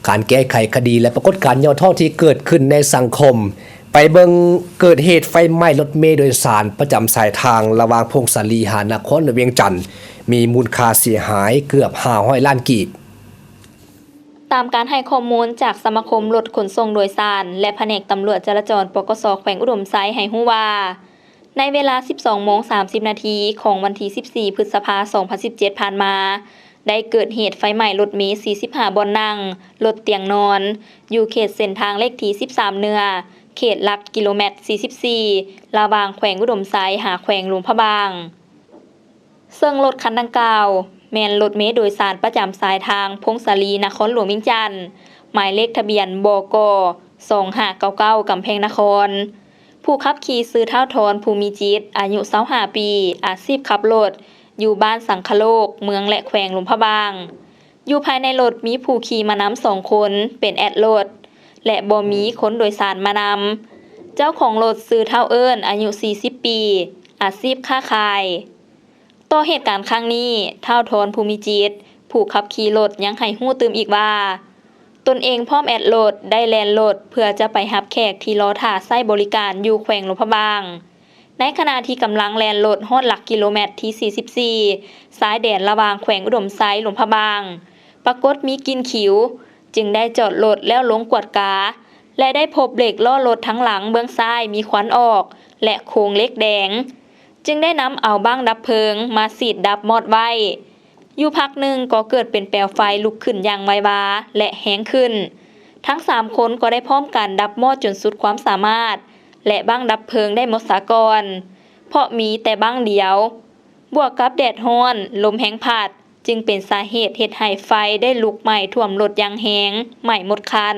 ການແກ້ໄຂຄະດີ ແລະ ປາກົດການຫຍໍ້ທໍ້ທີ່ເກີດຂຶ້ນໃນສັງຄົມ. ໄປເບິ່ງເກີດເຫດໄຟໄໝ້ລົດເມໂດຍສານປະຈຳສາຍທາງລະຫວ່າງຜົ້ງສາລີຫານະຄອນຫຼວງວຽງຈັນ ມີມູນຄ່າເສຍຫາຍເກືອບຫ້າຮ້ອຍລ້ານກີບ. ຕາມການໃຫ້ຂໍ້ມູນຈາກສະມາຄົມລົດຂົນສົ່ງໂດຍສານ ແລະ ພະແນກຕຳຫຼວດຈະລາຈອນ ປກສ ແຂວງອຸດົມໄຊ ໃຫ້ຮູ້ວ່າ ໃນເວລາສິບສອງໂມງສາມສິບນາທີຂອງວັນທີສິບສີ່ ພຶດສະພາ ສອງພັນສິບເຈັດ ຜ່ານມາ, ໄດ້ເກີດເຫດໄຟໄໝ້ລົດເມສີ່ສິບຫ້າບ່ອນນັ່ງ, ລົດຕຽງນອນ, ຢູ່ເຂດເສັ້ນທາງເລກທີສິບສາມເໜືອ, ເຂດຫຼັກກິໂລແມັດສີ່ສິບສີ່ ລະຫວ່າງແຂວງອຸດົມໄຊຫາແຂວງຫຼວງພະບາງ. ເຊິ່ງລົດຄັນດັ່ງກ່າວ ແມ່ນລົດເມໂດຍສານປະຈຳສາຍທາງຜົ້ງສາລີ ນະຄອນຫຼວງວຽງຈັນ, ໝາຍເລກທະບຽນ ບກ ສອງຫ້າເກົ້າເກົ້າ ກຳແພງນະຄອນ. ຜູ້ຂັບຂີ່ຊື່ທ້າວ ທອນ ພູມີຈິດ ອາຍຸຊາວຫ້າປີ, ອາຊີບຂັບລົດ, ຢູ່ບ້ານສັງຄະໂລກ, ເມືອງ ແລະ ແຂວງຫຼວງພະບາງ. ຢູ່ພາຍໃນລົດມີຜູ້ຂີ່ມານຳສອງຄົນ ເປັນແອດລົດ ແລະ ບໍ່ມີຄົນໂດຍສານມານຳ. ເຈົ້າຂອງລົດຊື່ທ້າວ ເອີ້ນ ອາຍຸສີ່ສິບປີ, ອາຊີບຄ້າຂາຍ. ຕໍ່ເຫດການຄັ້ງນີ້, ທ້າວ ທອນ ພູມີຈິດ ຜູ້ຂັບຂີ່ລົດ ຍັງໃຫ້ຮູ້ຕື່ມອີກວ່າ ຕົນເອງພ້ອມແອດລົດ ໄດ້ແລ່ນລົດເພື່ອຈະໄປຮັບແຂກທີ່ລໍຖ້າໃຊ້ບໍລິການຢູ່ແຂວງຫຼວງພະບາງ. ໃນຂະນະທີ່ກຳລັງແລ່ນລົດຮອດຫຼັກກິໂລແມັດທີສີ່ສິບສີ່ ຊາຍແດນລະຫວ່າງແຂວງອຸດົມໄຊ ຫຼວງພະບາງ, ປາກົດມີກິ່ນຂິວ, ຈຶ່ງໄດ້ຈອດລົດແລ້ວລົງກວດກາ ແລະ ໄດ້ພົບເບຣກລໍ້ລົດທາງຫຼັງເບື້ອງຊ້າຍມີຄວັນອອກ ແລະ ໂຄງເຫຼັກແດງ, ຈຶ່ງໄດ້ນຳເອົາບັ້ງດັບເພີງມາສີດດັບມອດໄວ້. ຢູ່ພັກໜຶ່ງກໍເກີດເປັນແປວໄຟລຸກຂຶ້ນຢ່າງໄວວາ ແລະ ແຮງຂຶ້ນ. ທັງສາມຄົນກໍໄດ້ພ້ອມກັນດັບມອດຈົນສຸດຄວາມສາມາດ ແລະ ບັ້ງດັບເພີງໄດ້ໝົດສາກ່ອນ, ເພາະມີແຕ່ບັ້ງດຽວ. ບວກກັບແດດຮ້ອນ, ລົມແຮງພັດ, ຈຶ່ງເປັນສາເຫດເຮັດໃຫ້ໄຟໄດ້ລຸກໄໝ້ຖ້ວມລົດຢ່າງແຮງ, ໄໝ້ໝົດຄັນ.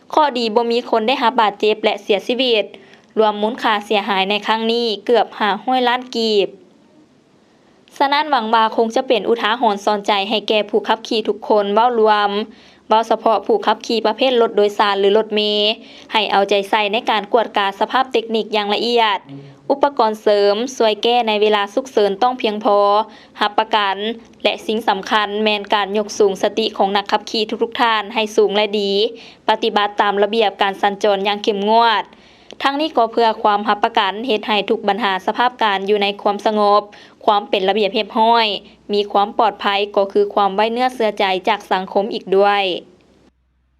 ເຄາະດີບໍ່ມີຄົນໄດ້ຮັບບາດເຈັບ ແລະ ເສຍຊີວິດ. ລວມມູນຄ່າເສຍຫາຍໃນຄັ້ງນີ້ເກືອບຫ້າຮ້ອຍລ້ານກີບ. ສະນັ້ນຫວັງວ່າຄົງຈະເປັນອຸທາຫອນສອນໃຈໃຫ້ແກ່ຜູ້ຂັບຂີ່ທຸກຄົນເວົ້າລວມ, ເວົ້າສະເພາະຜູ້ຂັບຂີ່ປະເພດລົດໂດຍສານ ຫຼື ລົດເມ, ໃຫ້ເອົາໃຈໃສ່ໃນການກວດກາສະພາບເຕັກນິກຢ່າງລະອຽດ. ອຸປະກອນເສີມຊ່ວຍແກ້ໃນເວລາສຸກເສີນຕ້ອງພຽງພໍ, ຮັບປະກັນ ແລະ ສິ່ງສຳຄັນແມ່ນການຍົກສູງສະຕິຂອງນັກຂັບຂີ່ທຸກໆທ່ານໃຫ້ສູງ ແລະ ດີ, ປະຕິບັດຕາມລະບຽບການສັນຈອນຢ່າງເຂັ້ມງວດ. ທັງນີ້ກໍເພື່ອຄວາມຮັບປະກັນເຮັດໃຫ້ທຸກບັນຫາສະພາບການຢູ່ໃນຄວາມສະຫງົບ, ຄວາມເປັນລະບຽບຮຽບຮ້ອຍ, ມີຄວາມປອດໄພ ກໍຄືຄວາມໄວ້ເນື້ອເຊື່ອໃຈຈາກສັງຄົມອີກດ້ວຍ.